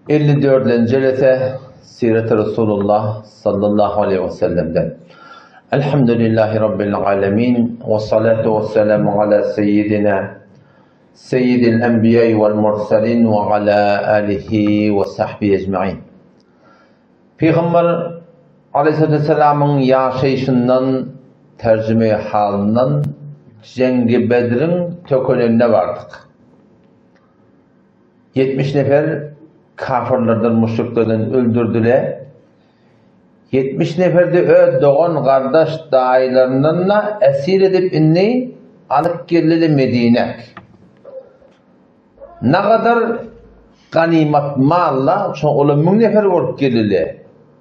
54-nji jelese Siret-i Resulullah sallallahu aleýhi we sellemden. Elhamdülillahi Rabbil alemin we salatu we selamu ala seýidina Seýidil enbiýai wal mursalin we ala alihi we sahbihi ecmain. Pygamber aleýhissalamyň ýaşaýşyndan, terjime halyndan Jeňgi Bedriň tökelenine bardyk. 70 nefer kafyrlardan, müşriklerden öldürdile. 70 neferde öz dogan, gardaş, daýylaryndan-da esir edip indi alyp geldile Medinä. Nagadar ganymat mal-la, şo ola müň nefer bolup gelile.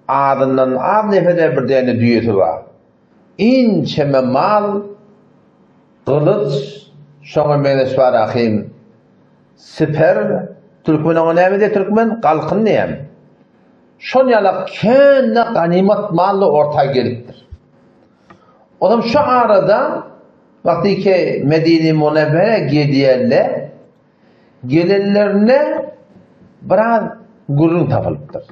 Azyndan az neferde bir däne düýesi bar. Inçeme mal, gylyç, şoňa meňzeş bar ahym. Siper, türkmen oňa näme diýýär türkmen? Galkyn diýýär. Şol ýalak kände ganymat mal-da orta gelipdir. Olam şu arada wagty ki Medine Munewwere gelýärler, gelenlerinde biraz gürrüň tapylypdyr.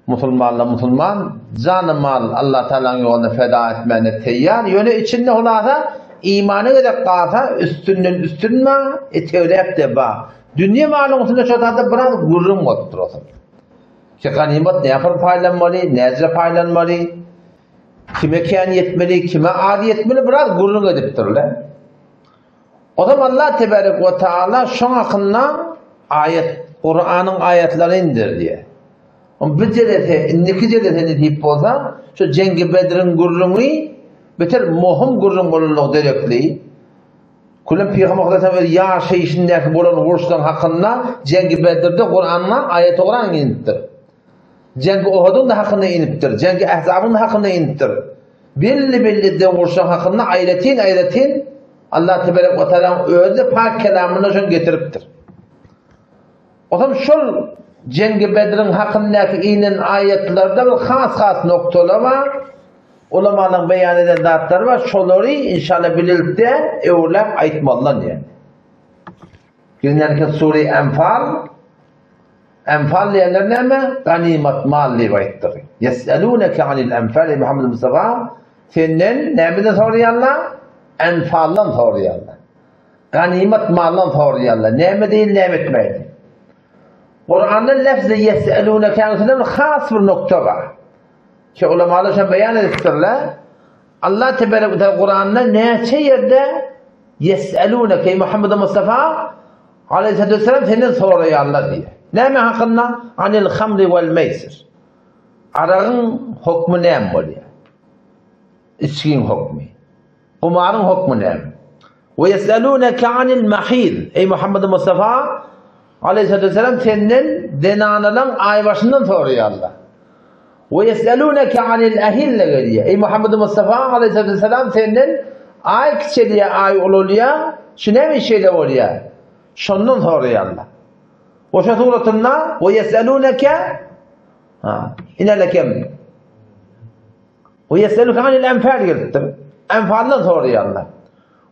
Musulmanlar musulman, jany mal Allah Tagalaň ýolunda feda etmäne teýýar, ýöne içinde hulasa imana gezek galsa üstünden üstün ba, etegräk-de ba. Dünýe malyň üstünde şo zada biraz gürrüň bolupdyr otur. Ki ganymat nähili paýlanmaly, näce paýlanmaly, kime kän ýetmeli, kime az ýetmeli biraz gürrüň edipdirler. O zaman Allah tebarek we taala şoň hakynda aýat, Kuranyň aýatlary indirdi. On bir jelese, indiki jelese nesip bolsa, şu Jeňgi Bedriň gürrüňi beter möhüm gürrüň bolanlygy derekli. Külem Pygamber Hudaýdan öz ýaşaýşyndaky bolan uruşlaryň hakynda Jeňgi Bedrde Kuranda aýaty Kuran inipdir. Jeňgi Uhudyň-da hakynda inipdir, Jeňgi Ähzabyň-da hakynda inipdir. Belli-belli edilen uruşlaryň hakynda aýratyn-aýratyn Allah tebarek we taalaň özi pak kelamynda şony getiripdir. Onsoň şol Jeňgi Bedriň hakyndaky inen aýatlarda bir has-has noktalar bar. Ulamalaryň beýan eden zatlary bar. Şolary inşallah bilelikde öwürläp aýtmalydan diýen. Birinjisi sure Enfal Enfal diýenler näme? Ganymat mal diýip aýtdyk. Ýes'elûneke anil enfal eý Muhammed Mustafa senden nämeden soraýarlar? Enfaldan soraýarlar. Ganymat maldan soraýarlar. Näme diýil, näme etmeli? Kuranda lefzi ýes'elûneke üstünde bir has bir nokta bar. Ki ulamalar şony beýan edipdirler. Allah tebarek we teala Kuranda näçe ýerde ýes'elûneke eý Muhammed Mustafa Aleyhisselatü vesselam senden soraýarlar diýýär. Näme hakynda? Anil hamri wal meýsir. Aragyň hokmy näme bolýar? Içgiň hokmy. Humaryň hokmy näme? We ýeseluneke anil mahid. Eý Muhammed Mustafa Aleyhisselatü vesselam senden zenanalaryň aýbaşyndan soraýarlar. We ýeseluneke anil ahille gelýär. Eý Muhammed Mustafa Aleyhisselatü vesselam senden aý kiçelýär, aý ulalýar, şu näme şeýle bolýar? Şondan soraýarlar. Oşa suratynda we ýeseluneke ha inelekem We ýeseluneke anil enfal gelipdir. Enfaldan soraýarlar.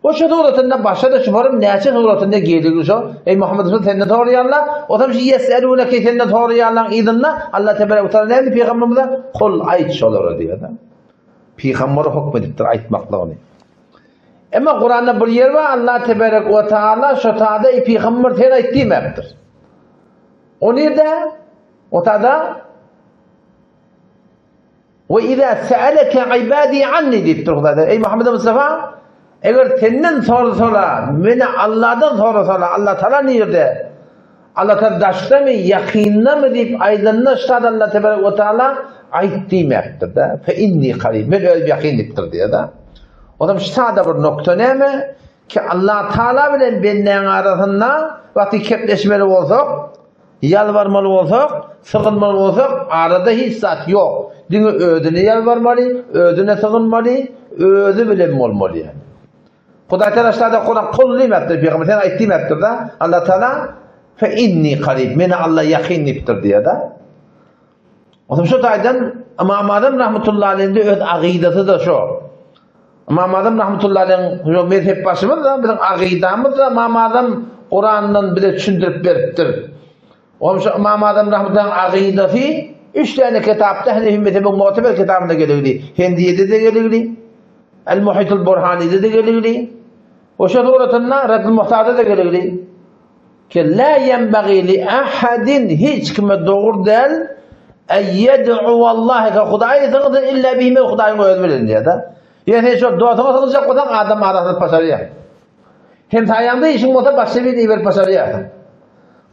O şu suratynda başga-da şu forum näçe suratynda geligi şo. Eý Muhammed Resul senden soraýarlar. O zaman şu ýeseluneke senden soraýarlaryň yzynda Allah tebarek we taala näme pygamberimize kul aýt şolara diýýär. Pygamber hukm edipdir aýtmaklygyny. Emma Kuranda bir ýer bar Allah tebarek we taala şo tada eý pygamber sen aýt diýmepdir. O nirde? O tada We iza sa'alaka ibadi anni diýipdir Hudaý. Eý Muhammed Mustafa, eger senden sorasala, meni Allahdan sorasala, Allah Taala nirde? Allah Taala daşdamy, ýakyndamy diýip aýdanda şada Allah tebarek we taala aýt diýmekdir-de. Fe inni qarib. Men özüm ýakyn diýipdir diýýär-de. O zaman şada bir nokta näme? Ki Allah Taala bilen bendäň arasynda wagty kepleşmeli bolsak, Ýalbarmaly bolsak, sygynmaly bolsak, arada hiç zat ýok. Diňe özüne ýalbarmaly, özüne sygynmaly, özi bilen bolmaly ýani. Hudaý Taala şada Kuran kul diýmepdir, pygamber sen aýt diýmepdir-de. Allah Taala fe inni qarib, meni Allah ýakyn diýipdir diýýär-de. Onsoň şu taýdan Ymam Azam rahmetullahi aleyhinde öz agydasy-da şo. Ymam Azam rahmetullahi aleyhiň şo mezhep başymyz da, biziň agydamyz da Ymam Azam Kurandan bize düşündirip beripdir. Onuň şu Ymam Azam rahmetullahyň agydasy üç däne kitapda Hanefi mezhebiň mu'teber kitabynda geligli. Hendiýede-de geligli. El-Muhitul Burhanide-de geligli. We şu suratynda Reddül Muhtarda-da geligli. Ki la ýenbagi li ahadin hiç kime dogry däl en ýed'uwallaha ki Hudaýy sygynsyn illa bihi men Hudaýyň özi bilen diýýär-de. Ýa sen şol dostuňa sygynjak bolsaň adam arasyny paşarýar. Hemsaýaňda işiň bolsa başga birini iberip başarýarsyň.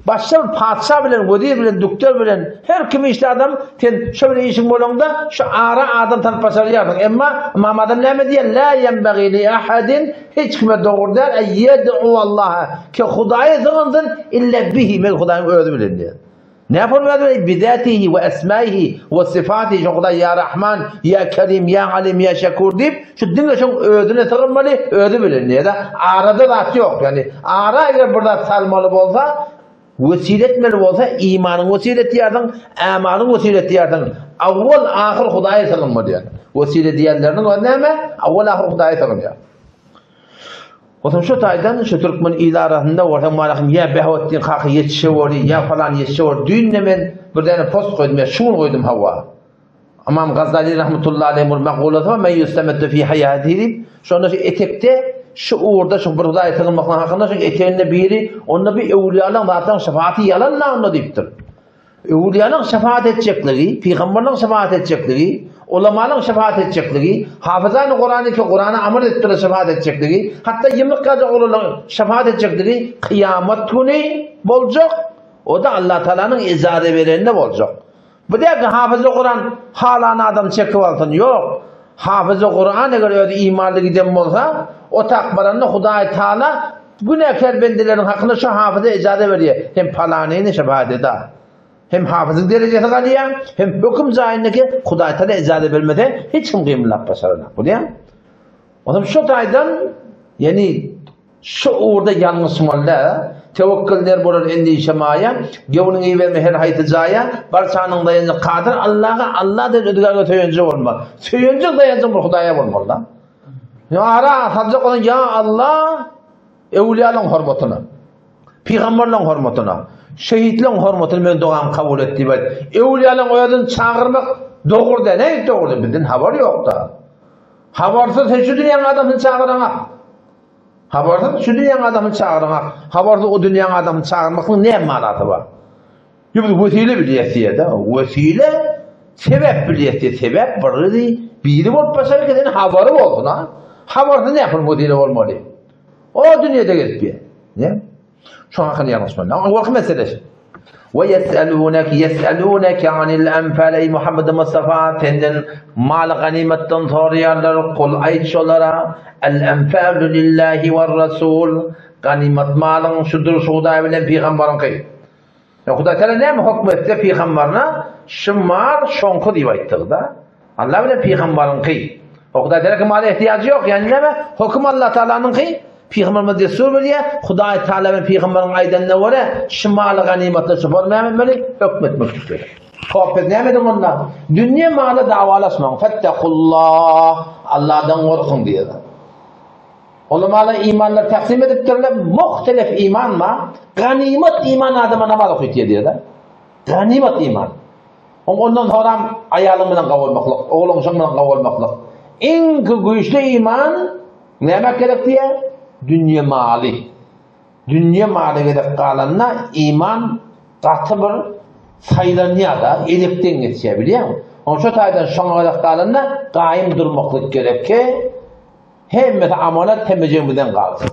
Başga bir patyşa bilen, wezir bilen, dükder bilen, her kim işli adam, sen şo bilen işiň bolanda şu ara adam tapyp başarýarsyň. Emma Ymam Azam näme diýýär? La ýenbagi li ahadin, hiç kime dogry däl, en ýed'uwallaha, ki Hudaýa sygynsyn, illa bihi, men Hudaýyň özi bilen diýýär. Näme bolýar? Bizatihi we esmaihi we sifatihi, şo Hudaý ýa Rahman, ýa Kerim, ýa Alim, ýa Şekur diýip, şu diňe şoň özüne sygynmaly, özi bilen diýýär-de. Arada zat ýok. Ýagny ara eger bir zat salmaly bolsa, wesile etmeli bolsa, imanyň wesile etýärsiň, amalyň wesile etýärsiň. Awwal ahyr Hudaýa sygynmaly diýýär. Wesile diýenleriniň özi näme? Awwal ahyr Hudaýa sygynýar. Onsoň şu taýdan şu türkmen il arasynda bolsaň malahym ýa Behawetdin kaka ýetişe boly, ýa falan ýetişe boly. Düýn-de men bir däne post goýdum, ýa şu gün goýdum hawa. Ymam Gazali rahmetullahi aleýh bir makulasy bar, men ýustamettu fi haýatihi diýip, şonda şu etekde şu ugurda şu bir Hudaýa sygynmaklyk hakynda şu eteginde biri onda bir öwlüýalaň zatlaryň şefaati ýalan-la onda diýipdir. Öwlüýalaň şefaat etjekligi, pygamberleň şefaat etjekligi, ulamalaň şefaat etjekligi, hafyzany Kurany ki Kurana amal edip duran şefaat etjekligi, hatda ýymryk ýaljak oglanlaň şefaat etjekligi kyýamat güni boljak, o-da Allah Taalanyň ijaza berenine boljak. Bu däl ki hafyzy Kuran halan adam çekip alsyn, ýok. Hafyzy Kuran eger özi imanly giden bolsa, o tak baranda Hudaý Taala günäkär bendeleriň hakyna şu hafyza ijaza berýär. Hem palanyny şefaat eda. Hem hafyzyň derejesi galýar, hem höküm jaýyndaki Hudaý Taala ijaza bermese hiç kim gymyldap başaranok. Bolýarmy? Onsoň şu taýdan, ýagny şu ugurda ýalňyşmaly däl. Tewekkül ner bolar endişe maýa, Göwnüňi iberme her haýsy jaýa, Barçanyň daýanjy Kadyr Allaha, Alladan özgäge söýenji bolma. Söýenjiň daýanjyň bir Hudaýa bolmaly-da. Ýa ara saljak bolsaň, ýa Allah, öwlüýalaryň hormatyna, pygamberleriň hormatyna, şehitleriň hormatyna meniň dogamy kabul et diýip aýt. Öwlüýalaryň özüni çagyrmak dogry däl. Nähili dogry däl? Bizden habar ýok-da. Habarsyz sen şu dünýäň adamsyny çagyraňak. Habarsyz şu dünýäň adamyny çagyraňak. Habarsyz o dünýäň adamyny çagyrmaklygyň näme manasy bar? Ýa biz wesile bilýäs diýýär-de. Wesile sebäp bilýäs diýýär. Sebäp biri, biri bolup başar ki sen habary bolsun ha. Habarsyz näme wesile bolmaly? O dünýede gezip ýör. Ne? Şu hakyny ýalňyşmaly. Owalky mesele şu. We ýes'elûneke ýes'elûneke anil enfal eý Muhammed Mustafa senden mal ganymatdan soraýarlar kul aýt şolara el enfalu lillahi we rasul ganymat malyň şudur şu Hudaý bilen pygambaryňky. Ýa Hudaý Teala näme hokm etse pygambaryna şu mal şoňky diýip aýtdygy-da. Allah bilen pygambaryňky. O Hudaý Teala mala ehtiýajy ýok. Ýani näme? Höküm Allah Taalanyňky. Pygamberimiz destur berýär. Hudaý Teala bilen pygamberiň aýdanyna görä şu maly ganymatla şu bor näme etmeli? Hökm etmek gerek. Hop biz näme ediň onda? Dünýe mala dawalaşmaň. Fettakullah. Allahdan gorkuň diýýär. Ulamalar imanlary taksim edipdirler. Muhtelif iman bar. Ganymat iman adama namaz okytýar diýýär. Ganymat iman. Ondan soram aýalyň bilen gawy bolmaklyk, ogluň şoň bilen gawy bolmaklyk. Iň güýçli iman näme gerek diýýär? Dünýe maly. Dünýe maly gerek galanda iman gaty bir saýlanýar-da, elekden geçýär, bilýäňmi? Onuň şo taýdan şoňa gerek galanda gaýym durmaklyk gerek ki, Hemmesi amanat hemmejigimizden galsyn.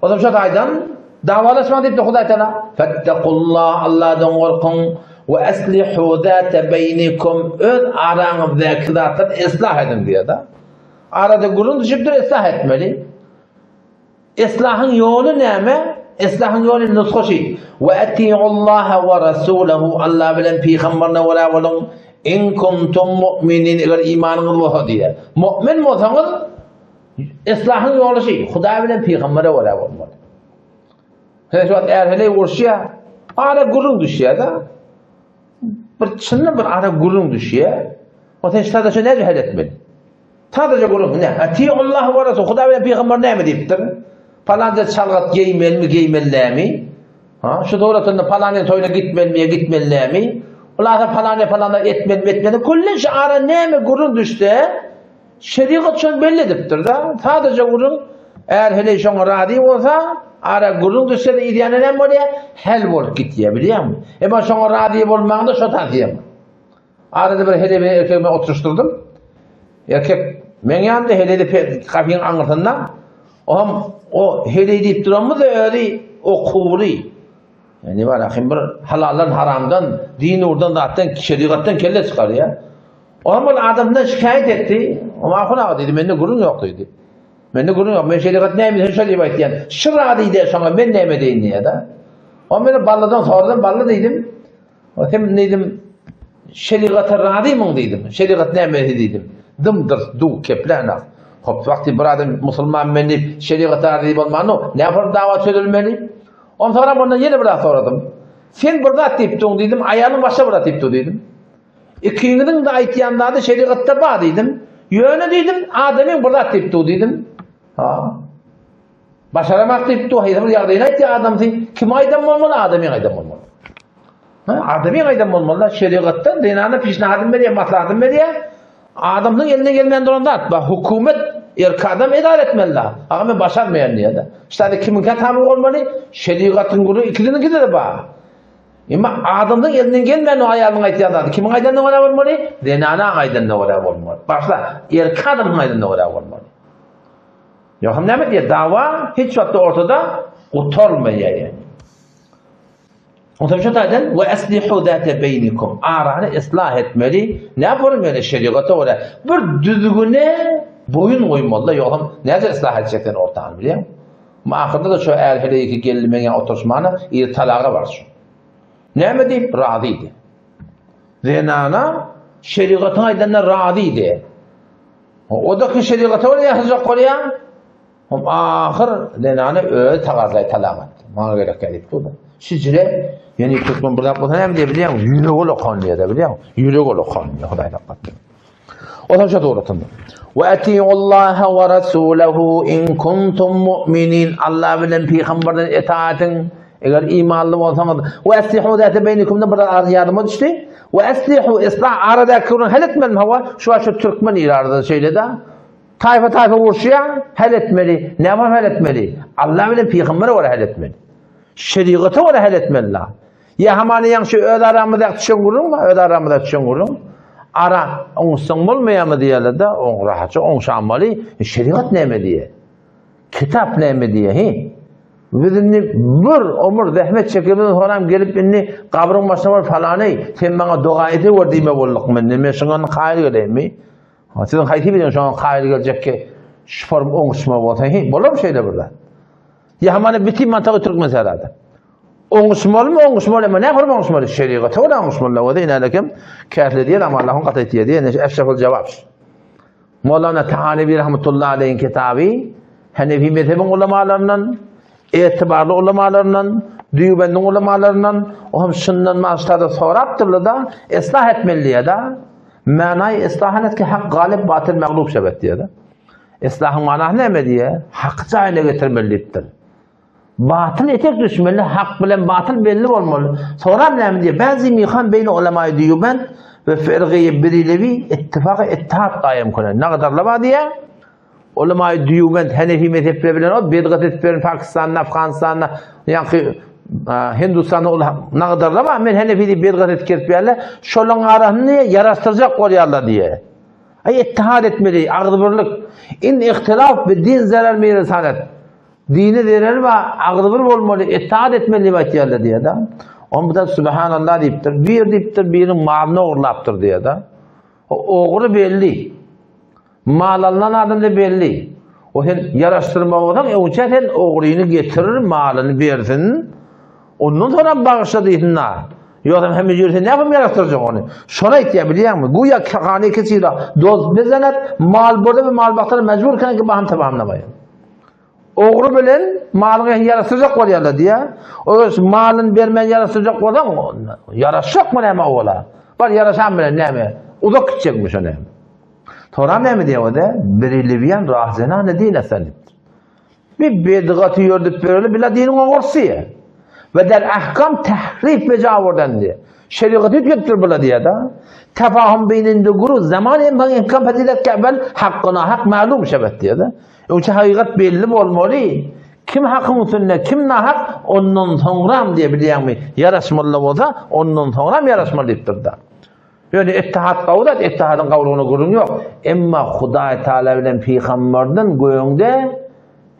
Ozam şo taýdan dawalaşmaň diýipdir Hudaý Taala. Fettakullah Allahdan gorkuň we aslihu zata beýnikum öz araňyzdaky zatlary islah ediň diýýär-de. Arada gürrüň düşüpdir islah etmeli. Islahyň ýoly näme? Islahyň ýoly nusga şi. We atiullaha we rasulahu Allah bilen pygamberine görä boluň. In kuntum mu'minin eger imanyňyz bolsa diýýär. Mu'min bolsaňyz islahyň ýoly şi. Hudaý bilen pygambere görä bolmaly. Her wagt är-heleý uruşýar. Ara gürrüň düşýär-de. Bir çyndan bir ara gürrüň düşýär. O sen şada şo näme hal etmeli? Sadaja gürrüň ne? Atiullah we rasul. Hudaý bilen pygamber näme diýipdir? Palanca çalgat geýmelimi, geýmeli dälmi? Ha, şu suratynda palanyň toýuna gitmelimi ýa gitmeli nämi? Hulasa palany palana etmelimi etmeli. Küllen şu ara näme gürrüň düşse, şerigat şony belli edipdir-de. Sadaja gürrüň, är heleý şoňa razy bolsa, ara gürrüň düşse-de yzýana näme bolýar? Hel bolup gitýär, bilýäňmi? Emma şoňa razy bolmaňda şo tasýa. Arada bir heleý bilen erkegi men oturyşdyrdym. Erkek meň ýanymda, heleý de gapyň aňyrsynda. Oňam o heleý diýip duranymyz özi okuwly. Ýani bar ahim bir halaldan haramdan, din ugurdan zatdan, şerigatdan kelle çykarýar. Oňam ol adamdan şikaýat etdi. O Mahun aga diýdi, mende gürrüň ýok diýdi. Mende gürrüň ýok. Men şerigat näme diýse şo diýip aýtýan. Şu razy diýdi, şoňa men näme diýin diýýär-de. O meni balladan soradym, balla diýdim. Sen diýdim, şerigata razymyň diýdim. Şerigat näme diýdim. Dymdyrs, duw keplänak. Hop, wagty bir adam musulman men diýip şerigata razy bolmany, näme dawa çözülmeli? Ondan soňra ondan ýene bir zat soradym. Sen bir zat diýip duň diýdim, aýalyň başga bir zat diýip dur diýdim. Ikiňiziň de aýtýan zady şerigatda bar diýdim. Ýöne diýdim, adamyň bir zat diýip dur diýdim. Ha. Başaramak diýip dur, haýsy bir ýagdaýyny aýtýar adamsy, kim aýdan bolmaly, adamyň aýdan bolmaly. Ha, adamyň aýdan bolmaly, şerigatdan zenana pişnahadyn berýär, maslahatyn berýär. Adamyň eline gelmän duran zat, ba hökümet erk adam edara etmeli. Aga men başarmaýan diýýär. Şeýle kimiňkä taby bolmaly? Şerigatyň gürrüňi ikisiniňki de bar. Emma adamyň elinden gelmän o aýalyň aýtýan zady kimiň aýdanyna görä bolmaly? Zenana aýdanyna görä bolmaly. Başla, erk adamyň aýdanyna görä bolmaly. Ýogsam näme diýýär? Dawa hiç wagtda ortada gutarmaýar ýani. Onsoň şu taýdan we aslihu zate beýnikum. Arany yslah etmeli. Näme bolar ýöne şerigata görä bir düzgüne boýun goýmaly-da, ýogsam näce yslah etjek sen ortany bilýäňmi? Amma ahyrda da şu är heleýki geldi meň ýa oturyşmana, ýeri talaga bar şu. Näme diýip razydy. Zenana şerigatyň aýdanyna razydy. O da ki şerigata görä ýaşajak bolýar. Hom ahyr zenany özi tagazlaý talak etdi. Maňa gerek däl diýip durdy. Şijire, ýani türkmen bir zat bolsa näme diýip bilýäň? Ýürek olakan diýýär, bilýäň? Ýürek olakan diýýär, Hudaý saklasyn. O da şu suratynda. Wa atiullaha wa rasulahu in kuntum mu'minin. Allah bilen pygamberden itaat ediň. Eger imanly bolsaňyz, we aslihu zate beýnikumda bir az ýadyma düşdi. We aslihu islah aradaky gürrüň hal etmeli hawa, şu şu türkmen il arada şeýle-de. Taýfa taýfa uruşýar, hal etmeli. Näme hal etmeli? Allah bilen pygambere görä hal etmeli. Şerigata görä hal etmeli la. Ýa hamana ýaňşy şu öz aramyzda düşen gürrüň bar, öz aramyzda düşen gürrüň. Ara oňuşsaň bolmaýarmy diýerler-de, oň rahatça oňşanmaly. Şerigat näme diýýär? Kitap näme diýýär, hi? Biz indi bir ömür zähmet çekemizden soňram gelip indi gabryň başyna baryp falany, sen maňa doga edewer diýme boldukmy indi? Men şuňa kaýyl geleýinmi? Siziň haýsy biriň şoňa kaýyl geljek ki, şu form oňuşma bolsa, hi, bolarmy şeýle bir zat? Ýa hamana bitin mantagy türkmen serada. Oňuşmalymy, oňuşmaly, emma näme form oňuşmaly? Şerigata görä oňuşmaly. O da inälekem käsle diýer, amma Allahyň gaty diýer, diýen eşreful jawab. Mowlana Tahanebi rahmetullahi aleýhiň kitaby Hanefi mezhebiň ulamalaryndan, etibarly ulamalaryndan, Dýubendiň ulamalaryndan, o hem şundan maştada sorapdyrlar-da, islah etmeli diýýär-de. Manaýy islahan etki hak galyp batyl maglup şebet diýýär-de. Islahyň manasy näme diýýär? Haky jaýyna getirmeli diýipdir. Batyl etek düşmeli, hak bilen batyl belli bolmaly. Soram näme diýýär? Bäzi mihan beýni ulamaýy Dýubend we firgeýi Berilewi ittifaky ittihad gaýym künen. Ne gadarla bar diýýär? Ulamaýy Dýubend Hanefi mezhepleri bilen o bidgat edip beren Pakistanda, Afganistanda, ýaňky Hindistanda ol ne gadarla bar? Men Hanefi diýip bidgat edip gelip ýerler. Şolaryň arasyny ýaraşdyrjak bolýarlar diýýär. Aý ittihad etmeli, agzybirlik. In ihtilaf bi din zarar mirisanet. Dine zereri bar, agzybir bolmaly, itaat etmeli diýip aýtýarlar diýýär-de. Onda subhanallah diýipdir. Bir diýipdir, biriniň malyny ogurlapdyr diýýär-de. O ogry belli. Mal alynan adam da belli. O sen ýaraşdyrma bolsaň, öňçä sen ogryny getirir, malyny bersin. Ondan soňra bagyşla diýsin-dä. Ýogsam hemme ýörse näme ýaraşdyrjak ony? Şony aýtýar bilýäňmi? Güýä kehany kesiyle dost bezenet, mal burde we mal bakdyra mejbur eken ki baham tamamlamaýar. Ogry bilen malyňy ýaraşdyrjak bolýarlar diýýär. Öz malyny bermän ýaraşdyrjak bolsaň, ýaraşjakmy näme owala? Bar ýaraşan bilen näme? Uzak gitjekmi şo näme? Soram näme diýýär o-da? Birilibiýan rahzenane din esen diýipdir. Bir bedgaty ýördüp bereli bila diniň ogrusy. Ve der ahkam tahrif ve cavordan diýýär. Şerigaty üýtgetdir bula diýýär da. Tefahum beýninde guru zaman hem imkan fazilet kebel hakkına hak malum şebet diýýär da. Öňçe hakykat belli bolmaly. Kim hakyň üstünde, kim nahak, ondan soňram diýe bilýäňmi? Ýaraşmaly bolsa, ondan soňram ýaraşmaly diýipdir da. Ýöne ittihat gawy zat, ittihadyň gawulygyna gürrüň ýok. Emma Hudaý Taala bilen pygamberden göňde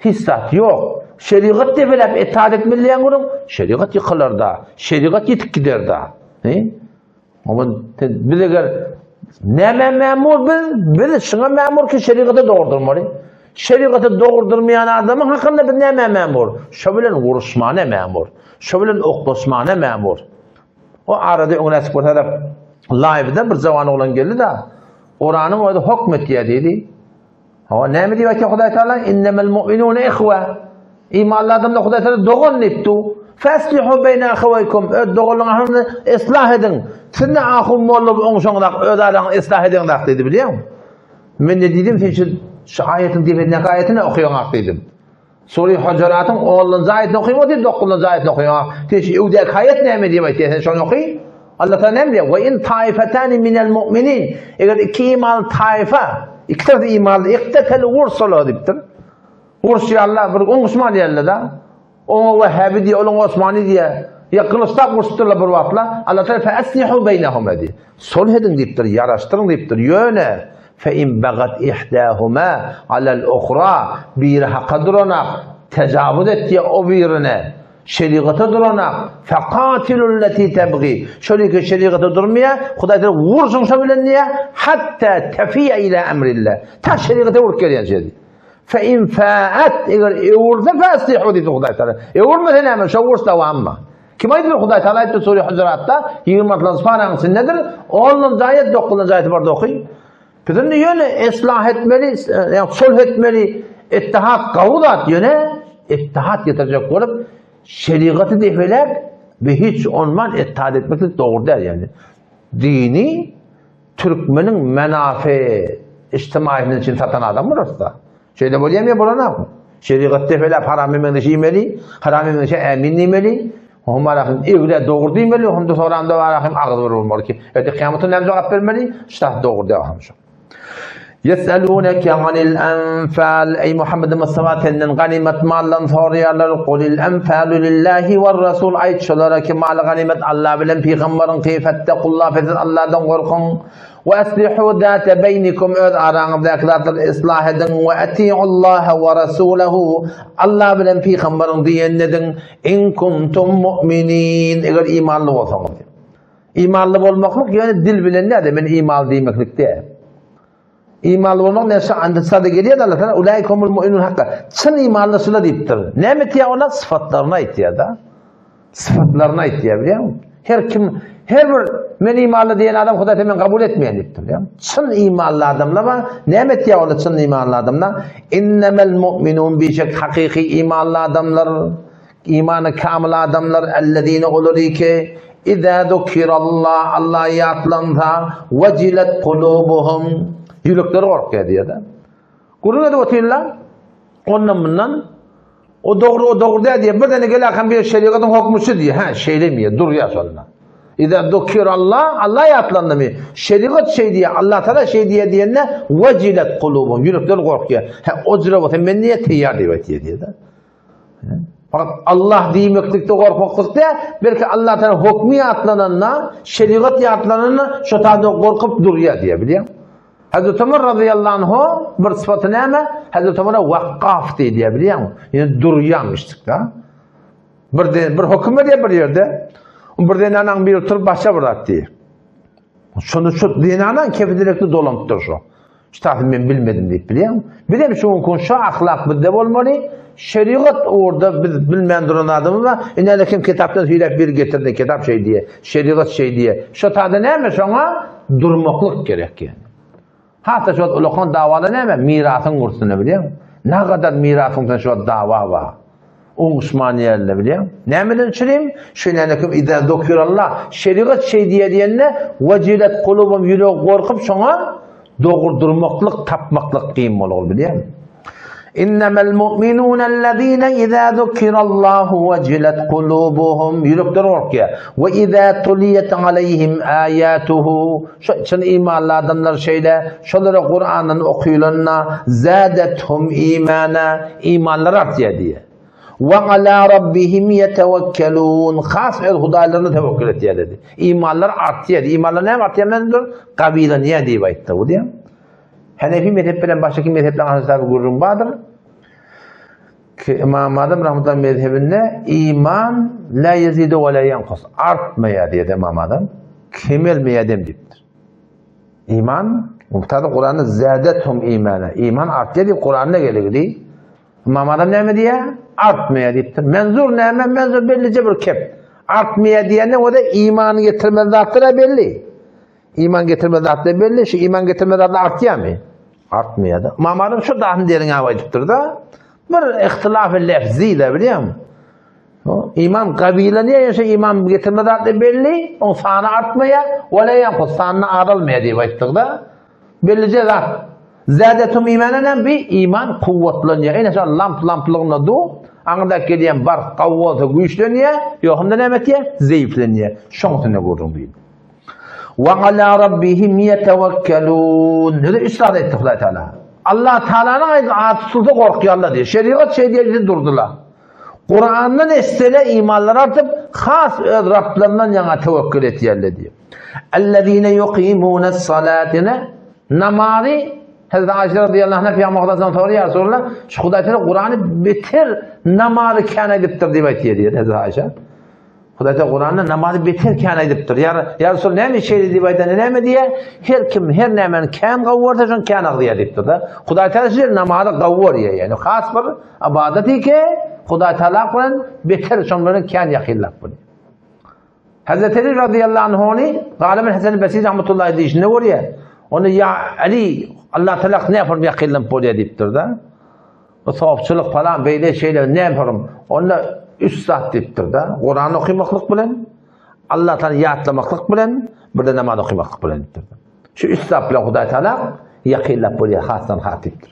hiç zat ýok. Şerigat depeläp itaat etmeli diýen gürrüň, şerigat ýykylar-da, şerigat ýitip gider-da. He? Oňa biz eger näme mämur biz, biz şuňa mämur ki şerigata dogurdyrmaly. Şerigata dogurdyrmaýan adamyň hakynda biz näme mämur? Şo bilen uruşmana mämur. Şo bilen oklaşmana mämur. O arada öňüne açyp görse live-da bir jawan oglan geldi-de, Kuranyň özi hokm etýär diýdi. Hawa, näme diýip aýtýar Hudaý Taala? Innemel mu'minune ihwe. Imanly adamlar Hudaý Taala dogan diýipdi. Faslihu beýne ahawaykum. Öz doganlaryňyzy islah ediň. Siz ne ahun molla oňşaňyzak, öz araňyzy islah ediňzak diýdi, bilýäňmi? Men ne diýdim, sen şu şu aýatyň depesindäki aýatyny okaýaňak diýdim. Sure Hujuratyň 10-njy aýatyny okaýma diýip, 9-njy aýatyny okaýaňak. Sen şu öwdäki aýat näme diýip aýtýar, sen şony oky. Allah Taala näme diýýär? Ve in taifetani minel mu'minin. Eger iki imanly taifa, iki tarapy imanly iktetelu wursalar diýipdir. Uruşýarlar, bir oňuşman diýerler-de. Oňa Wehhabi diýýär, onuň Osmany diýýär. Ýa gylyçlap uruşdylar bir wagtlar. Allah Taala fe aslihu beýnehuma diýýär. Sulh ediň diýipdir, ýaraşdyryň diýipdir. Ýöne fe in bagat ihdahuma alal uhra biri haka duranak, tejawuz etýär o birine. Şerigata duranak, fekatilul leti tebgi. Şöyle ki şerigata durmaýar, Hudaý Taala wursun şo bilen diýýär, hatta tefiye ila emrillah. Ta şerigata urup gelýän şey. Fe in faat eger öwürse faslihu diýdi Hudaý Taala. Öwürmese näme? Şo uruş dowammy? Kim aýdyp Hudaý Taala aýtdy sure Hujuratda 26-njy paraň içindedir. 10-njy aýat 9-njy aýaty barda oky. Biz indi ýöne islah etmeli, ýa sulh etmeli, ittihat gawy zat ýöne ittihat getirjek bolup şerigaty defeläp we hiç onman ittihat etmeklik dogry däl ýani. Dini türkmeniň menafi içtimaisini üçin satan adam bolarsa. Şeýle bolýarmy ýa bolanakmy? Şerigat defeläp haram ýemegiň iýmeli, haram ýemegiň ämin diýmeli, hum arahym egle dogry diýmeli, hum da soramda arahym agyz bir bolmaly ki, erte kıýamata näme jogap bermeli? Şah dogry diýär hem şu. Yeseluneke anil enfal ey Muhammed Mustafa senden ganimet maldan soraýarlar. Kulil enfalu lillahi we rasul aýt şolara ki mal ganimet Allah bilen pygamberiň fettekullah siz Allahdan gorkuň. We aslihu zate beýnikum öz araňyzdaky zatlary yslah ediň we atiullaha we rasulahu Allah bilen pygamberiň diýenini ediň in kuntum mu'minin eger imanly bolsaňyz. Imanly bolmaklyk ýöne dil bilen däl-de men imanly diýmeklik däl. Imanly bolmak näçe anda sada gelýär Allah Taala ulaikumul mu'minun hakka. Çyn imanly şular diýipdir. Näme etýär olar syfatlaryny aýtýar-da. Syfatlaryny aýtýar bilýärmi? Her kim her bir men imanly diýen adam Hudaý sen men kabul etmeýän diýipdir bilýärmi? Çyn imanly adamlar bar. Näme etýär olar çyn imanly adamlar? Innemel mu'minun bişek hakyky imanly adamlar, imany kamil adamlar ellezine olar ki Iza zukirallah Allah ýatlansa wejilet kulubuhum ýürekleri gorkýar diýýär-de. Gürrüň edip otyrlar. Ondan mundan o dogry o dogry däl diýip bir däne gel bir şerigatyň hokmy şu diýýär. Hä, şeýlemi diýýär, durýar şonda. Iza zukirallah Allah ýatlandymy? Şerigat şeý diýýär, Allah Taala şeý diýýär diýende wejilet kulubuhum ýürekleri gorkýar. Hä, o jüre bolsa men niýe teýýar diýip aýtýar diýýär-de. Fakat Allah diýmeklikde gorkmaklyk däl, belki Allah Taala hokmy ýatlananda, şerigat ýatlananda şo taýda gorkup durýar diýýär, bilýäň? Hazreti Ömer radıyallahu anhu bir sypaty näme? Hazreti Ömer'e wakkaf diýýär, bilýäňmi? Ýani durýarmyşdyk da. Bir de, bir höküm berýär bir ýerde. Bir zenanaň biri turup başa bir zat diýýär. Şonu şu zenanaň kefi direkli dolanypdyr şu. Ştaty men bilmedim diýip bilýäňmi? Bizem şu gün şu ahlak bizde bolmaly. Şerigat ugurda biz bilmän duran adamyz bar. Ine kim kitapdan süýräp bir getirdi, kitap şeý diýe, şerigat şeý diýe. Şo tada näme şoňa durmaklyk gerek ýani. Hatda şo ulakan dawada näme mirasyň gursuny bilýäňmi? Nagadar mirasyň sen şo dawa bar. Oňuşman ýerinde bilýäň. Nämeden üçin? Şeýle kim iza zukirallah, şerigat şeý diýe diýende, wajilat kulubum ýüregi gorkup şoňa dogry durmaklyk, tapmaklyk kyn bolar bilýäň. Innemel mu'minunellezine iza zukirallahu wejilet kulubuhum ýürekler gorkýar. We iza tuliyet aleyhim ayatuhu şu çyn imanly adamlar şeýle şolara Kur'andan okylanda zadethum imana imanlary artýar diýýär. We ala rabbihim yetewekkelun has öz hudaýlaryna tewekkül etýär dedi. Imanlar artýar. Imanlar näme artýar mendir? Gabylanýar diýip aýtdy bu diýýär. Hanefi mezhep bilen başga mezhepleriň arasynda bir gürrüň bardyr. Ki Imam Azam rahmetullah mezhebinde iman la yezidu we la yankus. Artmaýar diýdi Imam Azam. Kemelmeýär dem diýipdir. Iman, muhtada Kur'anda zâdethum imana. Iman artýar diýip Kur'anda geldi. Imam Azam näme diýýär? Artmaýar diýipdir. Menzur näme? Menzur bellije bir kep. Artmaýar diýende o da iman getirmez zatlar belli. Iman getirme zatlar belli, şu iman getirme zatlar artýarmy? Artmaýar-da. Imam Azam şu dahyny derin aýdypdyr-da. Bir ihtilaf-y lefzi de bilýärmi? İman gabilenýär, ýa şu iman getirme zatlar belli, oň sany artmaýar, wala ýankus sanyny azalmaýar diýip aýtdyk-da. Bellije zat. Zädetum imanen bi iman kuwwatlanýar. Ene şu lamp lamplygyna du, aňyrda gelýän bark gawy bolsa güýçlenýär, ýokumda näme etýär? Zeýiflenýär. Şoň üstünde gürrüň diýdi. Wa ala rabbihim yetewekkelun. Nede üç zat etdi Hudaý Teala. Allah Teala'nyň aýdy at tutulsa gorkýarlar diýdi. Şerigat şey diýdi durdular. Kur'andan etsele imanlar artyp, has öz Rablaryndan ýaňa tewekkül etýärler diýdi. Ellezine yuqimunas salatine namazy Hazreti Ayşe radıyallahu anha Peygamber Hudaýdan soraýar, soralar, şu Hudaý Teala Kur'any beter namazy kän edipdir diýip aýtýar diýär Hazreti Ayşe. Hudaý Teala Kuranda namazy beter kän aýdypdyr. Ýa ýa Resul näme şeýle diýip aýdanda näme diýýär? Her kim her nämäni kän gowursa şony kän agzaýar diýipdir-de. Hudaý Teala şu namazy gowurýar ýani has bir ybadat ki Hudaý Teala bilen beter şoň bilen kän ýakynlap bolýar. Hazreti Ali radıyallahu anhuny Galyb Hasan Basri rahmetullahi diýişinde görýär. Ony ýa Ali Allah Teala ne form ýakynlap bolýar diýipdir-de. Bu sofçylyk falan beýle şeýle näme forum? Onda üç zat diýipdir-de. Kur'an okamaklyk bilen, Allah Taala ýatlamaklyk bilen, bir de namaz okamaklyk bilen diýipdir. Şu üç zat bilen Hudaý Taala ýakynlap bolýar hasdan has diýipdir.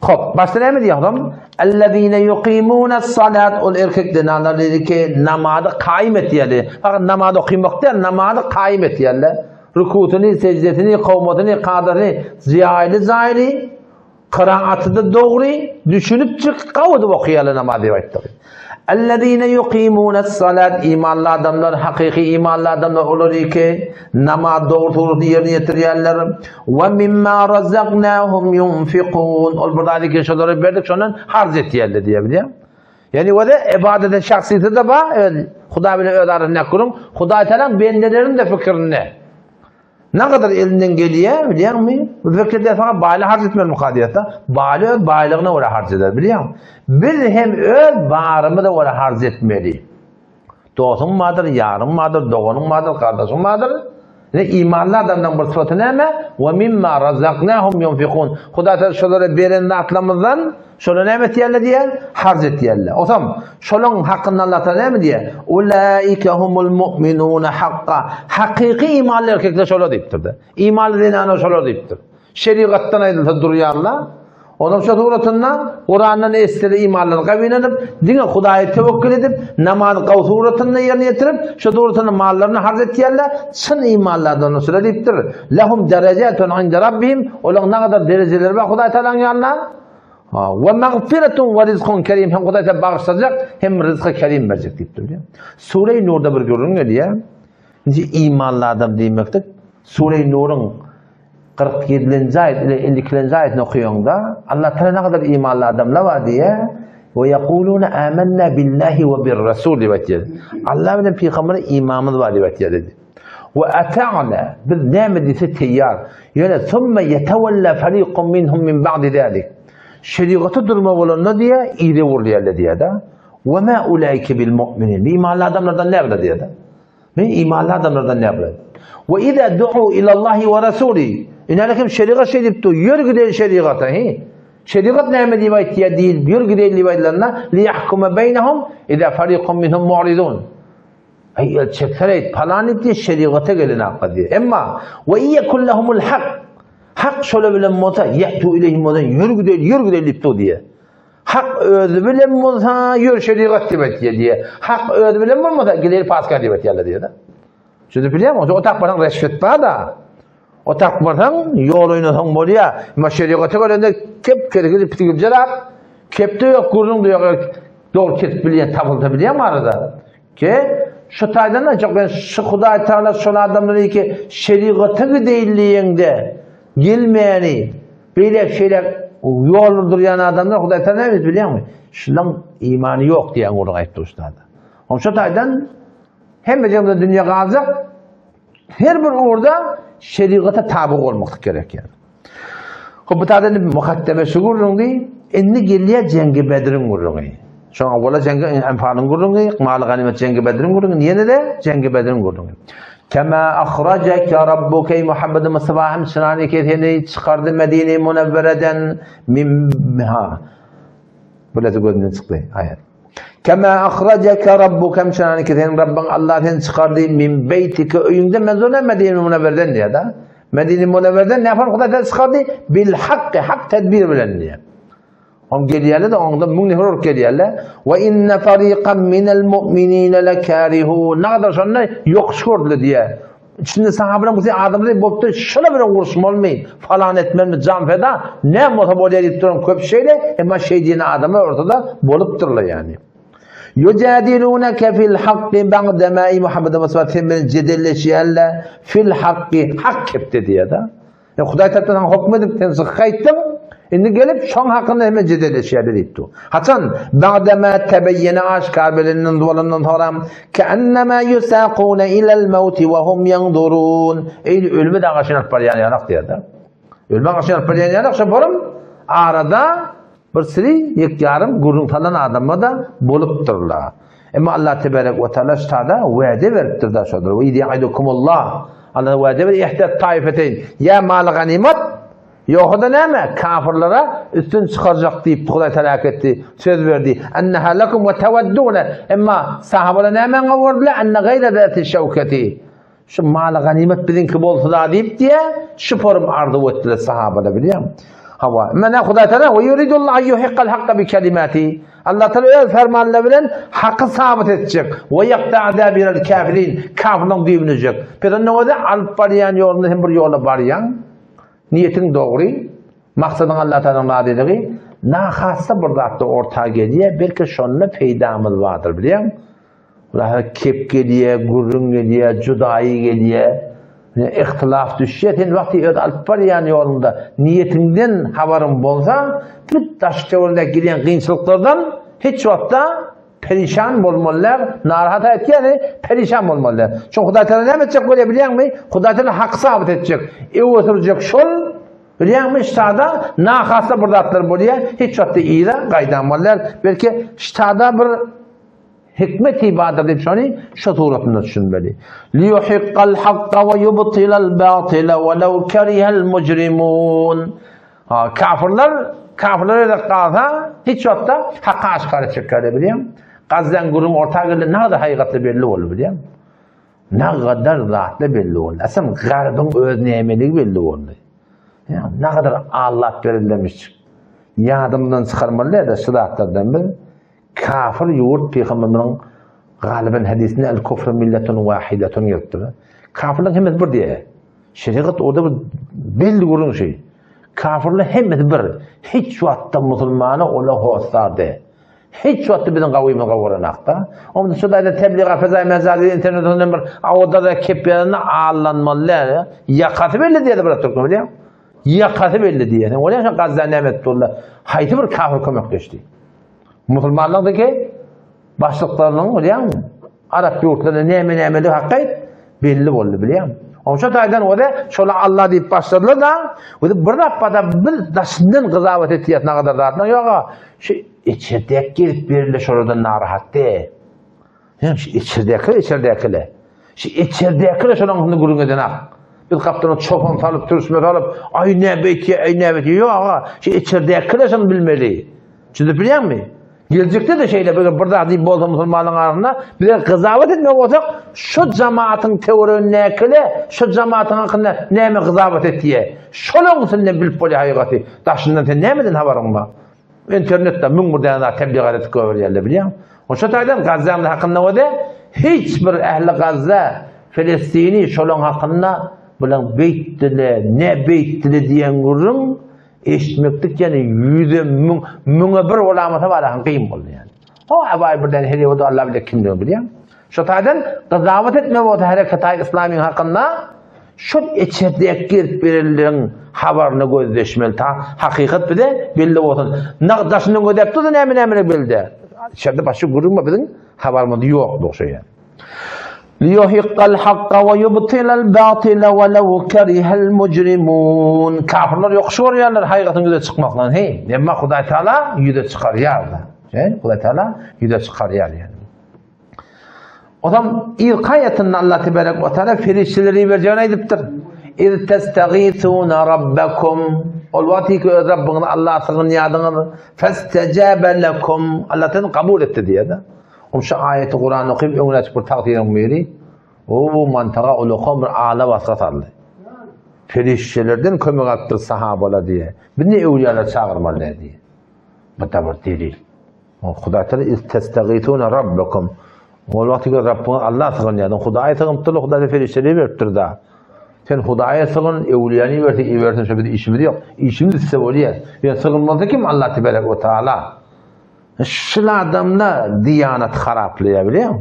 Hop, başda näme diýýär adam? Ellezine yuqimunas salat ol erkek zenanlar dedi ki, namazy kaýym etýärler. Fakat namaz okamak däl, namazy kaýym etýärler. Rukusyny, secdesini, kowmatyny, kadasyny jaýly-jaýly Kyraatyda dogry düşünip çyk gawydyp okaýarlar namaz diýip aýtdyk. Ellezine yuqimunas salat imanly adamlar hakyky imanly adamlar olar ki namaz dogry suraty ýerine ýetirýärler. We mimma razaknahum yunfiqun ol bir zady ki şolara berdik şondan harç etýärler diýip bilýär. Ýani o da ibadetiň şahsyýeti de bar, Hudaý bilen öz arasynda gürrüň, Hudaý talan bendeleriň de fikirinde. Ne kadar elinden gelýär, bilýäňmi? Bu fikirde saňa baýlyk harç etmeli mukaddiýatda. Baýly öz baýlygyna görä harç eder, bilýäňmi? Biz hem öz barymyza görä harç etmeli. Dostuň bardyr, ýaryň bardyr, doganyň bardyr, gardaşyň bardyr. Ne imanly adamdan bir sypaty näme? Wa mimma razaknahum yunfikun. Hudaý Taala şolara beren zatlarymyzdan Şolar näme etýärler diýýär? Harç etýärler. Osam, şolaryň hakynda Allah Taala näme diýýär? Ulaika humul mu'minuna hakka. Hakyky imanly erkekler şolar diýipdir-de. Imanly zenanlar şolar diýipdir. Şerigatdan aýdylsa durýarlar. Onuň şu suratynda Kurandan eşitse imanlary gawinanyp, diňe Hudaýa tewekkül edip, namaz gaw suratynda ýerine ýetirip, şu suratynda mallaryny harç etýärler. Çyn imanlardan şolar diýipdir. Lehum derejatun inde rabbihim. Olaryň nägadar derejeleri bar Hudaý Taalanyň ýanynda? Ve mağfiretun ve rizkun kerim. Hem Hudaý sen bagyşlajak, hem rızky kerim berjek diýipdir. Sure-i Nurda bir gürrüň gelýär. Nji imanly adam diýmeklik Sure-i Nuruň 47-nji aýat ile 52-nji aýatyny okaýaňda Allah Taala ne kadar imanly adamlar bar diýýär. Ve yekuluna amanna billahi ve bir rasul diýip aýtýar. Allah bilen pygambere imanymyz bar diýip aýtýar dedi. Ve ata'na biz näme diýse teýýar. Ýöne summa yetawalla fariqun minhum min ba'di zalik. Şerigaty durma bolanda diýe ýere urulýarlar diýe-de. Ve ma ulaike bil mu'minin. Imanly adamlardan näme diýe-de. Men imanly adamlardan näme Ve iza du'u ila Allahi ve rasuli. Ine kim şerigat şey diýip dur, ýör gideýin şerigata, he. Şerigat näme diýip aýtýar diýip, ýör gideýin diýip aýdylanda, li yahkuma beýnehum iza fariqun minhum mu'ridun. Aý el çeksereýt palan diýip şerigata gelen hakka diýip. Emma we iyekullahumul hak. Hak şola bilen bolsa yetu ileyhim bolsa ýör gideýin, ýör gideýin diýip dur diýip. Hak özi bilen bolsa ýör şerigat diýip aýtýar diýýär. Hak özi bilen bolmasa gider paska diýip aýtýarlar diýýär. Şuny bilýärmi? O tak barsaň reşwet bar-da. O tak barsaň ýol oýnasaň bolýar. Emma şerigata gelende kep kergili pitigiljerak, kepde ýok, gürrüň de ýok. Dogry kesip bilýän tapylsa bilýärmi arada? Ke şu taýdan aýtjak men şu Hudaý Taala şol adamlary ki şerigata gideýin diýeňde gelmäni beýle şeýle ýol durýan adamlar Hudaý Taala näme bilýärmi? Şulaň imany ýok diýen gürrüň aýtdy ustada. Oň şu taýdan hemme jemde dünýä galjak her bir ugurda şerigata taby bolmak gerek ýa. Hop bu taýdan mukaddeme şu gürrüňdi. Indi gelýär Jengi Bedriň gürrüňi. Şoňa bola Jengi Enfalyň gürrüňi, Maly Ganimet Jengi Bedriň gürrüňi, ýene-de Jengi Bedriň gürrüňi. Kema ahrajaka rabbuka ey Muhammed Mustafa hem çynany seni çykardy Medine Munewwereden mim ha. Bulası gözünden çykdy aýat. Kema ahrajaka rabbuka hem çynany senin Rabbiň Allah seni çykardy min beytike öýüňden menzona Medine Munewwereden diýär da. Medine Münevverden ne yapar Hudaý Teala çykardy? Bil hakky, hak tedbir bilen diýär. Om gelýärler de oňda müň nefer olup gelýärler. We inne fariqan minel mu'minine lekarihun. Ne kadar şonda ýokuş gördüler diýär. İçinde sahabeler bu adamlar bolupdy, şuna bilen uruşmalymy, falan etmelimi, can feda, ne bolsa bolýar diýip duran köp şeýle, emma şeý diýen adamlar ortada bolupdyrlar ýani. Yujadilunaka fil hakki ba'dema ey Muhammed Mustafa sen bilen jedelleşýärler fil hakki hak kepde diýýär da. E Hudaý tarapdan sana hukm edip sen syk gaýtdyň. Indi gelip şoň hakynda hemen jedelleşýärler diýipdi. Haçan ba'dema tebeyyene aşkar bilenden bolandan soňra keennema yusaquna ilal mauti we hum yanzurun. Eý ölüme dagaşyn alyp barýan ýanak diýýär da. Ölüme dagaşyn alyp barýan ýanak şo borum arada Bir siri ýek ýarym gürrüň salan adamlar-da bolupdyrlar. Emma Allah tebarek we taala ştada wade beripdir-da şodur. Ve iz ya'idukumullah. Allah wade ber ihda taifeteyn. Ýa maly ganimat, ýoga-da näme? Kafirlere üstün çykarjak diýip Hudaý taala etdi, söz berdi. Enneha lekum ve teweddune. Emma sahabalar näme gördüler? Enne gaýra zati şewketi. Şu maly ganimat biziňki bolsa-da diýip diýe, şu forum arzuw etdiler sahabalar bilýäňmi? Hawa. Mena Hudaý Taala we yuridullahu an yuhiqqal hakka bi kelimati. Allah Taala öz fermanlary bilen haky sabyt etjek. We yaqta dabiral kafirin. Kafirlaryň düýbüni üzjek. Peygamber özi alyp barýan ýolunda hem bir ýola barýaň. Niýetiň dogry, maksadyň Allah Taalanyň razylygy, nahassa bir zatda orta gelýär, belki şonda peýdamyz bardyr bilýäň. Laha kep gelýär, gürrüň gelýär, judaýy gelýär. Ihtilaf düşýär. Sen wagty öz alyp barýan ýoluňda niýetiňden habaryň bolsa, bu daş-töwereginde gelýän kynçylyklardan hiç wagtda perişan bolmaly däl, narahat etýäni perişan bolmaly däl. Çünki Hudaý Taala näme etjek bolýar bilýäňmi? Hudaý Taala haky sabyt etjek. Ew oturjak şol Bilýäňmi, ştada nahasda bir zatlar bolýar, hiç wagtda yza gaýdanmaly däl. Belki ştada bir Hikmeti bardyr diýip şony şu suratynda düşünmeli. Liyuhiqqal hakka we yubtilal batila we lew kerihel mujrimun. Ha, kafirler kafirler edip galsa hiç wagtda hakka aşgara çeker bilýän. Gazdan gürrüň orta geldi, ne kadar hakykatly belli boldy bilýän. Ne kadar zatly belli boldy. Asam garbyň öz nämeligi belli boldy. Ya, ne kadar allap berilmiş. Ýadymdan çykarmaly däl şu zatlardan biz. Kafir ýurt pygamberimiziň galyban hadysynda el kufru milletun wahidatun gelipdir. Kafirlerin hemmesi bir diýýär. Şerigat orada bir belli gürrüň şey. Kafirler hemmesi bir. Hiç wagtda musulmana ola hossar de. Hiç wagtda biziň gawymyz gawuranakda. Onda şu daýda tebliga fezai mejazi internetinden bir awada da kep ýerinde allanmaly däl. Ýakasy belli diýdi bir türkmen bilýän. Ýakasy belli diýýär. Sen bolýan şu Gazza näme etdi onda? Haýsy bir kafir kömekleşdi? Musulmanlaryň başlyklarynyň bilýäňmi? Arap ýurtlarynda näme nämelik hakky belli boldy bilýäňmi? Oňça taýdan o-da şola Allah diýip başladylar da, o bir zapbada bir daşyndan gyzabat etýär nagadar zatlar ýok. Şu içerdek gelip berile şolardan narahatdy. Hem şu içerdäki içerdäkile. Şu içerdäkile şolaň üstünde gürrüň eden ak. Biz gapdala çopan salyp, türsme salyp, aý ne beýtýä, aý ne beýtýä. Ýok aga, şu içerdäkile şony bilmeli. Düşünip bilýäňmi? Geljekde de şeýle bir bir zat diýip bolsa musulmanyň arasynda bize gyzabat etmek bolsak, şu jemaatyň töweregindäkile, şu jemaatyň hakynda näme gyzabat etýä? Şolaň üstünden bilip bolýar hakykaty. Daşyndan sen nämeden habaryň bar? Internetde 1001 däne zat tebligat edip goýberýärler bilýäň. Oşa taýdan Gazzanyň hakynda bolsa hiç bir ähli Gazza Filistini şolaň hakynda bulan beýtdile, ne beýtdile diýen gürrüň eşitmeklik ýani ýüze müň, müňe bir bolamasa barahan kyn boldy ýani. O abaý birden her ýerde Allah bilir kimdigini bilýän. Şo taýdan gyzawat etme bolsa hereketaý islamyň hakynda şol içerdäki gelip berenleriň habaryny gözleşmeli. Ta hakykat bize belli bolsun. Nag daşyndan gözläp dursa näme näme belli. İçerde başga gürrüň bar biziň habarymyz ýok bu şeýe. Liýuhiqqal hakka we ýubtilal batila we lew kerihal mujrimun. Kafirler ýokuş görýärler hakykatyň ýüze çykmakdan. Heý, emma Hudaý Taala ýüze çykarýar. Heý, Hudaý Taala ýüze çykarýar ýani. Ozam irki aýatynda Allah tebarek we taala perişdeleri iberjegini aýdypdyr. Iz testagisuna rabbakum. Ol wagty ki öz Rabbiňiz Allaha sygynýardyňyz. Festejabe lekum. Allah taala kabul etdi diýýär. Ol şu aýaty Kurany okyp öňüne açyp bir tagsyryň biri o mantaga ulakan bir ala basga saldy. Perişdelerden kömek alypdyr sahabalar diýe. Biz ne öwliýalar çagyrmaly diýe. Bu da bir delil. Hudaý Taala iz testagisuna rabbakum. Ol wagty ki Rabbiňe Allah sygynýardyň. Hudaýa sygynypdyr, Hudaý perişdeleri beripdir da. Sen Hudaýa sygyn, öwliýany iberse, ibersin, şo biz işimiz ýok. Işimiz etse bolýar. Ýöne sygynmasa kim Allah tebarek we taala. Şul adamda diýanat haraplaýar bilýäňmi?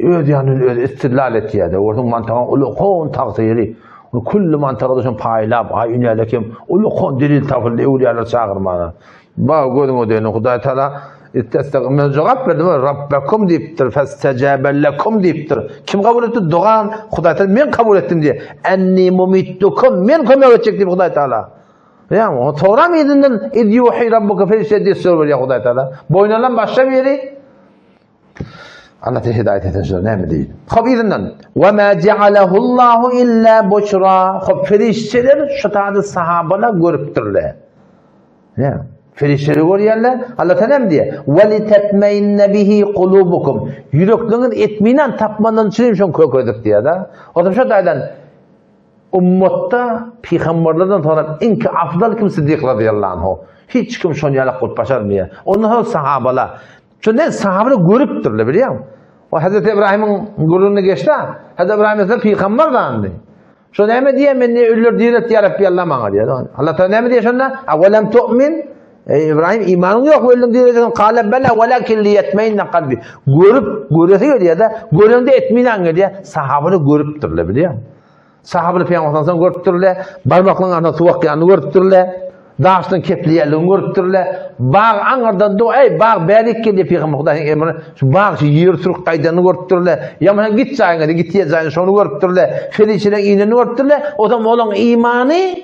Öz ýanynda özi istidlal etýär-de, onuň mantagyň ulakan tagsyry, külli mantagy şony paýlap, aý ünälek hem ulakan delil tapyldy öwlüýalar çagyrmaga. Ba gözüňe degeni Hudaý Taala istesek men jogap berdim, Rabbakum diýipdir, festejebe lekum diýipdir. Kim kabul etdi? Dogan Hudaý Taala men kabul etdim diýe. Enni mumittukum men kömek etjek diýip Hudaý Taala. Ýa, o soram yzyndan iz yuhi rabbuka perişde diýip sorýar Hudaý Taala. Boýnalan başga biri Allah te hidayet etsin şuna näme diýdi. Hop yzyndan we ma ja'alahullahu illa bushra. Hop perişdeler şu taýda sahabalar görüpdirler. Ne? Perişdeler görýärler. Allah Taala näme diýýär? We litatmainna bihi kulubukum. Ýürekleriňiz etminan tapmandan üçin şoň kökedik diýýär-de. O şu taýdan Ummatda pygamberlerden soňra iňki afdal kim Siddik razyýallahu anhu. Hiç kim şony ýalak bolup başarmaýar. Ondan soň sahabalar. Şonda sahabalar görüpdirler bilýäňmi? O Hazreti İbrahimiň gürrüňini geçdi. Hazreti İbrahim ise pygamber zandy. Şo näme diýýär? Men ne ölüler diret ýa Rabbi Allah maňa diýýär. Allah Taala näme diýýär şonda? Awelam tu'min? Ey İbrahim imanyň ýok ölüň diretjek. Kale bela welakin liyetmeinne kalbi. Görüp, göresi gelýär-de, görende etminan gelýär. Sahabalar görüpdirler bilýäňmi? Sahabalar Pygamberden soň görüpdirler, barmaklaryň arasynda suw akýanyny görüpdirler, daşdan kepleýänligini görüpdirler. Bag aňyrdan do, eý, bag bärik gel diýip Pygamber Hudaýyň emri, şu bag şu ýer sürüp gaýdanyny görüpdirler. Ýa muňa git jaýyňa diýip, gitýän jaýyna şony görüpdirler. Perişdeleň inenini görüpdirler. O zaman olaryň imany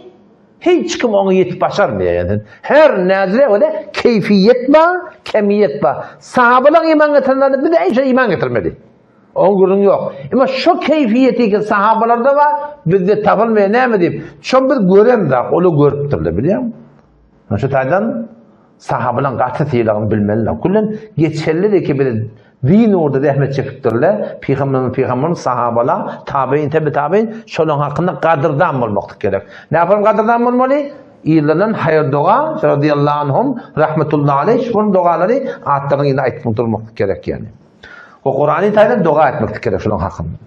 hiç kim oňa ýetip başarmaýar ýa. Her näzire görä keýfiýet bar, kemiýet bar. Sahabalaryň iman getirenlerini biz äýşe iman getirmeli. Oň gürrüňi ýok. Emma şo keýfiýeti ki sahabalarda bar, bizde tapylmaýar näme diýip. Şo biz göremzok, olar görüpdirler, bilýäňmi? Şu taýdan sahabalaryň gaty sylagyny bilmeliler. Küllen geçerli ki biz din ugrunda zähmet çekipdirler. Pygamberimiz, pygamberimiz sahabalar, tabein, tebi tabein şolaryň hakynda gadyrdan bolmaklyk gerek. Näme gadyrdan bolmaly? Yzlaryndan haýyr doga, radiyallahu anhum, rahmetullahi aleyh, şol dogalary atlaryny ýene aýtmak durmaklyk gerek ýani. O Kurany taýdan doga etmek gerek şonuň hakynda.